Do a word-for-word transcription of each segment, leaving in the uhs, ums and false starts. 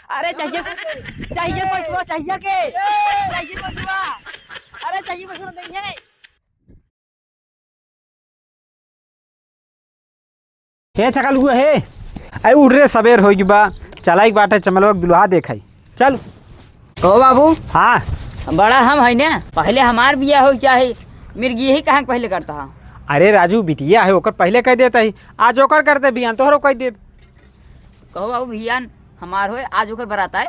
अरे चाहिए, चाहिए पैसवा, चाहिए के? चाहिए पैसवा। अरे चाहिए पैसवा, नहीं है। हे चकलुआ हे, अरे उठ रे, सबेर होइ गइ बा, चलाइ के बाटे चमलवा के दुल्हा देखइ। चल। ओ बाबू। हाँ। बड़ा हम है ना, पहले हमार बियाह होइ चाहे, मिर्गी ही कहाँ के पहले करता है। अरे राजू, बिटिया है, ओकर पहले कहि देता ही, आज ओकर करते बियाह, तोहरो कहि देब। कहो बाबू, बियाह हमार होए, आज ओकर बरात आए।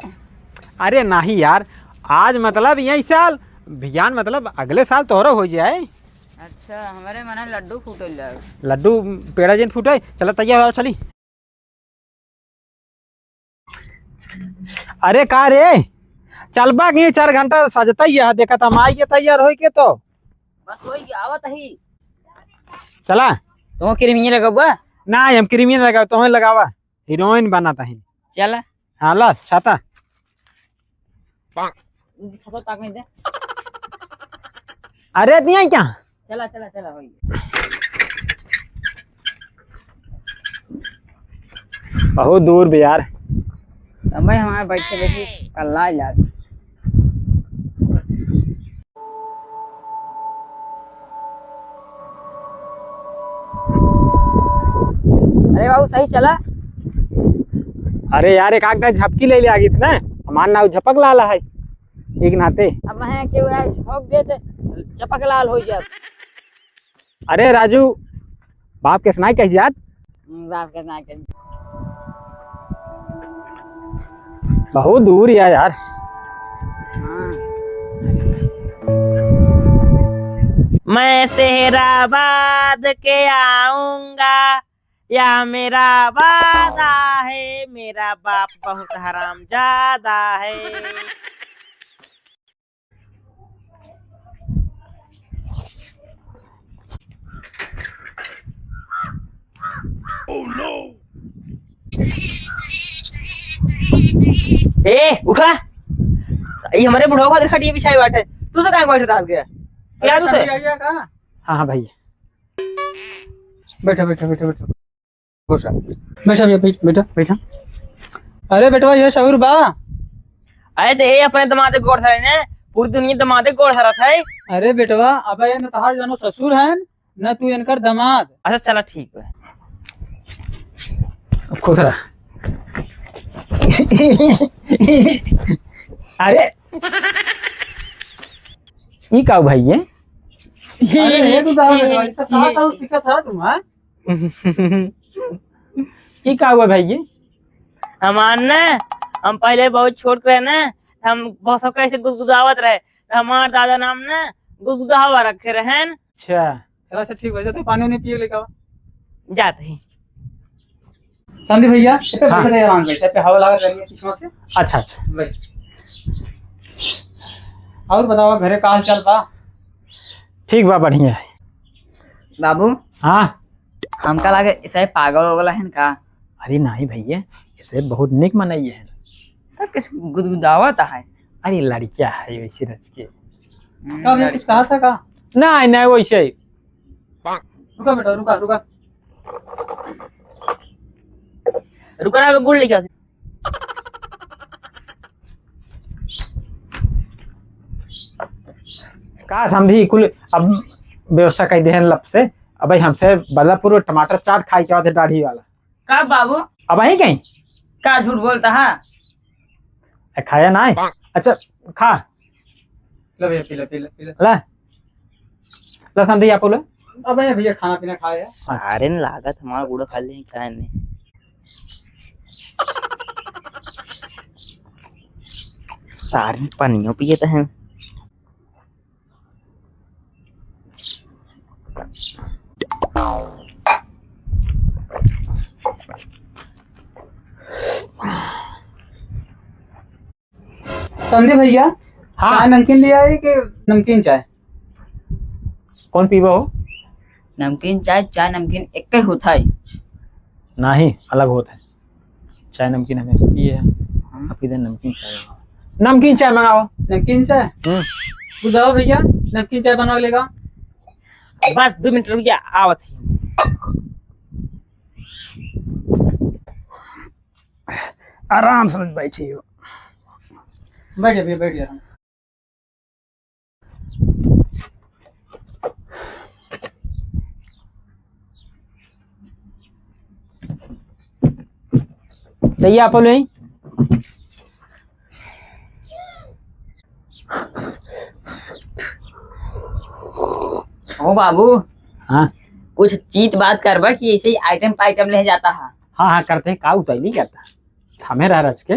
अरे नाही यार, आज मतलब यही साल, बियाह मतलब अगले साल तोहरो होइ जाए। अच्छा, हमरे मने लड्डू फूटल जाए। लड्डू पेड़ा जिन फूटे, चला तैयार हो, चली। अरे का रे, चलबा कि चार घंटा सजता ही है, देखत हम आई के तैयार होइ के तो। बस होइ के आवत ही। चला। तुम क्रीम ये लगबा? ना, हम क्रीम ये लगाओ, तुम लगावा। हीरोइन बनत ही। चला। हाँ, ला, छाता। छाता ताक नहीं दे। अरे, नहीं आई क्या? चला, चला, चला, होइ गया। बहुत दूर बे यार। समय हमारे बैठे बैठे कल्ला यार। अरे बाबू, सही चला। अरे यार, एक आध झपकी ले ले आगी थी ना, हमार नाव झपक लाल है, एक नाते। अब मैं के यार झोंक दे ते चपक लाल होइ जात। अरे राजू, बाप के सुनाई कह जात। हम्म, बाप के सुनाई कह। बहुत दूर है यार। हाँ। मैं शेराबाद के आऊंगा, या मेरा वादा है, मेरा बाप बहुत हरामजादा है। Oh no! ए, उठा। ये हमरे बुढ़ऊ खातिर खटिया बिछाई बाटे। तू तो काहे बैठे रह गया? क्या तू अरे, तो? शादी आई है का? हाँ, हाँ, भाई। बैठा, बैठा, बैठा, बैठा। बैठा भैया, बैठ, बैठा, बैठा। अरे बेटवा, ये ससुर बा। अरे तो ये अपने दमाद के गोड़ धरे ने, पूरी दुनिया दमाद के गोड़ धरत है। अरे बेटवा, अबे ये न तहार जानो ससुर है, न तू इनकर दमाद। अच्छा चला ठीक बा। खुश रह। अरे ई का भाई ये? अरे हे तू दादा बेटवा, ये सब कहाँ से सीखा था तुम, हाँ? ई का हुआ भाई ये? हमार ना, हम पहले बहुत छोट रहे ना, हम बहुत सबका ऐसे गुदगुदावत रहे, तो हमार दादा नाम ना गुदगुदावा रखे रहन। अच्छा। चला, अच्छा, ठीक बा, जा तू पानी उनी पिए लेके आवा। जात ही। समधी भैया, इधर हाँ। बैठ जा, आराम से, इधर पे हवा लागत रही है पीछे से। अच्छा, अच्छा। बैठ। और बतावा, घरे का हाल चाल बा? ठीक बा, बढ़िया है। बाबू। हाँ। हमका लागे, इसे पागल हो गला है का? अरे नहीं भैया, इसे बहुत निक मनई है। तब किस गुदगुदावत है? अरे लड़किया है वैसे रच के। हम्म, का भैया, कुछ कहा था का? नहीं, नहीं, वैसे ही। रुका बेटा, रुका, रुका। रुका ना, गुड़ लेके आते। का समधी कुल अब व्यवस्था कइ देहन लब से। अब भाई हमसे बदलापुर टमाटर चाट खाए के आवत है दाढ़ी वाला। का बाबू? अब वही कहीं? का झूठ बोलता है? ए, खाया ना है? अच्छा, खा। लो भैया, पी लो, पी लो, पी लो। ला। ला समधी, आप लो। अब भैया, भैया, खाना पीना खाया। सारे न लागत हमारा गुड़ा खा ले, का नहीं। सारे पानियों पिए तो हैं। संदीप भैया, हाँ। चाय नमकीन ले आए कि नमकीन चाय? कौन पीबा हो? नमकीन चाय, चाय नमकीन एक ही होता है। नहीं, अलग होता है। चाय नमकीन हमेशा पिए हैं। हाँ। आप इधर नमकीन चाय मंगाओ। नमकीन चाय मंगाओ। नमकीन चाय? हम्म। बुलाओ भैया, नमकीन चाय बनवा लेगा। बस दो मिनट रुक जा, आवत ही। आराम से बैठी हो। बैठ जा भैया, बैठ जा। चाहिए आप लोग? ओ बाबू। हाँ। कुछ चीत बात करबा कि ऐसे ही आइटम पाइटम ले जाता है। हाँ, हाँ, करते हैं, का उतैली करता। थामे रह रच के।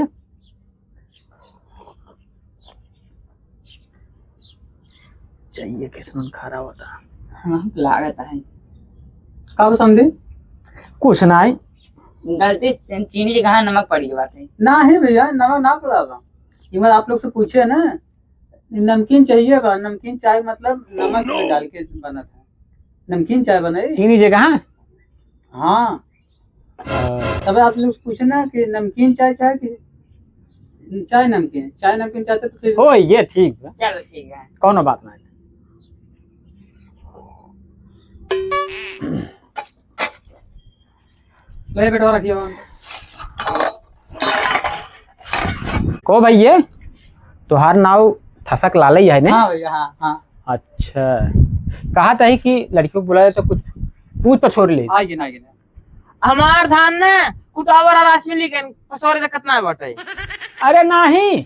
चाहिए किसमन खारा होता। हाँ, लागत है। का समझे? कुछ नाई। गलती से चीनी के कहाँ नमक पड़ी बात है। ना है भैया, नमक ना पड़ा बा। एक बार आप लोग से पूछे ना, नमकीन चाहिए बा, नमकीन चाय मतलब नमक में डाल के बनत है। नमकीन चाय बनाई। चीनी जगह? हाँ। हाँ। तब आप लोग से पूछना कि नमकीन चाय, चाय कि चाय नमकीन, चाय नमकीन चाहते तो फिर ओ, ये ठीक बा। चलो ठीक है। कौनो बात नहीं। ले बेटवा रखिए वहाँ। को भाई ये? तोहार नाव थसक लालई है ने? हाँ भैया, हाँ, हाँ। अच्छा। कहा था ही कि लड़कियों को बुलाए तो कुछ पूछ पछोर ले। आइए ना, आइए ना। हमार धान ना कुटावर और आसमी लिखन पसोरे से कितना बटे? अरे नहीं,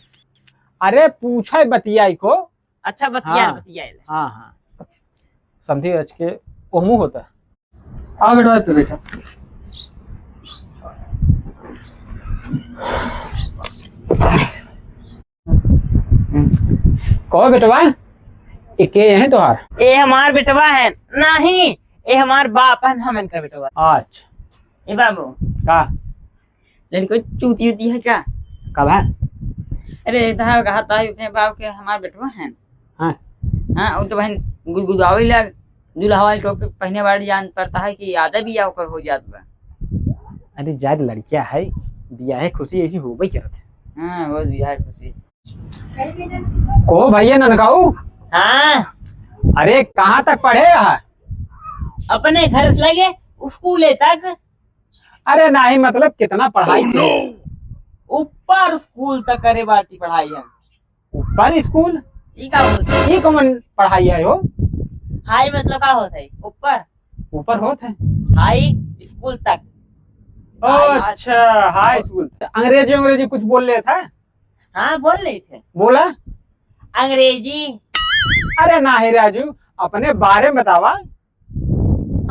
अरे पूछे बतियाई को। अच्छा, बतिया, हाँ। बतिया ले। हाँ, हाँ। समझी रच के ओहमू होता। आ बेटा, तू बेटा। कहो बेटवा, ए के है तोहार? ए हमार बेटवा है। नहीं, ए हमार बाप है, हम इनका बेटवा। अच्छा। ए बाबू। का? लड़को चूती उती है का? का बा? अरे, इधर कहा था अपने बाप के हमार बेटवा है। हाँ। हाँ, वो तो बहन गुदगुदावे लग, दुल्हा वाली टोपी पहने वाली जान पड़ता है कि आधा बियाह ओकर हो जात बा। अरे, जात लड़किया है, बियाह खुशी ऐसी होबे करत। हाँ, वो बियाह खुशी। को भैया ननकाऊ? हाँ। अरे, कहाँ तक पढ़े है? अपने घर से लगे स्कूल तक। अरे नहीं, मतलब कितना पढ़ाई किए? ऊपर स्कूल तक करे बाटी पढ़ाई है। ऊपर स्कूल? ई का होत है? ई कौन पढ़ाई है हो? हाई मतलब का होत है? ऊपर। ऊपर होत है? हाई स्कूल तक। ओ हाई। अच्छा, हाई स्कूल। अंग्रेजी, अंग्रेजी कुछ बोल ले था? हाँ, बोल ले थे। बोला। अंग्रेजी। अरे नाही राजू, अपने बारे में बतावा।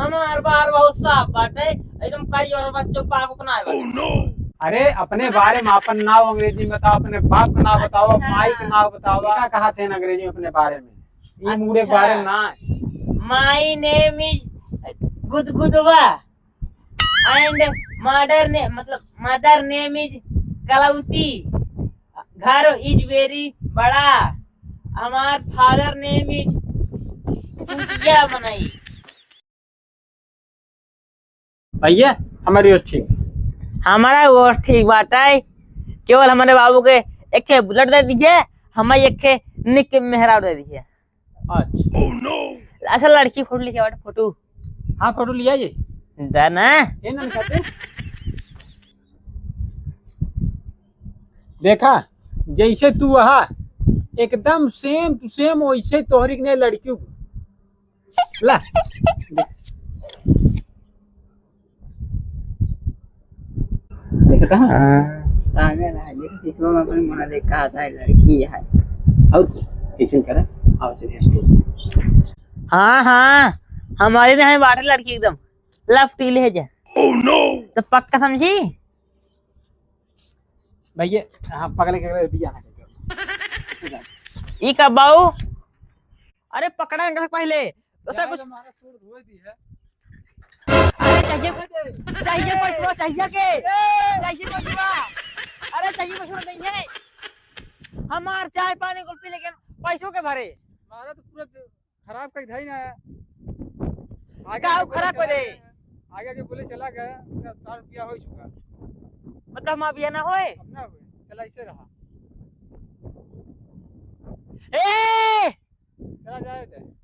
हमार बार बहुत साफ बाटे, एकदम करियर बच्चों पाक उकना है बाटे। अरे अपने बारे में अपन नाव अंग्रेजी में बताओ, अपने बाप का नाव बताओ, अच्छा। माई का नाव बताओ। का कहा थे अंग्रेजी में अपने बारे में? ये मूड़े के अच्छा। बारे में ना। My name is गुदगुदवा and mother name, मतलब mother name is कलौती। घर is very बड़ा। हमार father name is चूतिया मनई। भैया, हमारी ओर ठीक। हमारा ओर ठीक बाटे, केवल हमारे बाबू के एक ठे bullet दे दीजिए, हमें एक ठे निक मेहरारू दे दीजिए। अच्छा। अच्छा, लड़की फोटो लिखे बाटे, फोटो। हाँ, फोटो लिया ये। दा ना। ये ना निकालते। देखा, जैसे तू अहा, एकदम same to same वैसे तोहरी के नहीं लड़कियों को। ला। देखता है? हाँ। पागल है, देखो, शीशवा में अपनी मुँह देख, कहा था, लड़की है। और कैसे करा? आओ, चलिए, इसको। हाँ, हाँ, हमारी नहीं बाटे लड़की एकदम। Love टील है जा। Oh no! तो पक्का समझी? भैया, हाँ, पकड़े के बिया ना करो। ई का बाऊ? अरे पकड़ा इनका पहले। उसे यार, कुछ हमारा सूट धोए दी है। अरे चाहिए, चाहिए पैसवा, चाहिए के? ए! चाहिए पैसवा। अरे चाहिए पैसवा नहीं है। हमार चाय पानी कुल्फी लेकिन पैसों के भरे। हमारा तो पूरा खराब कई धाई ना है। आगे का आगे बोले खराब चला कर दे? गया, आगे आगे बोले चला गया, उसका साठ रुपया हो चुका। मतलब हम अब ये ना होए? अब ना होए, चला इसे रहा। ए! चला जाए दे।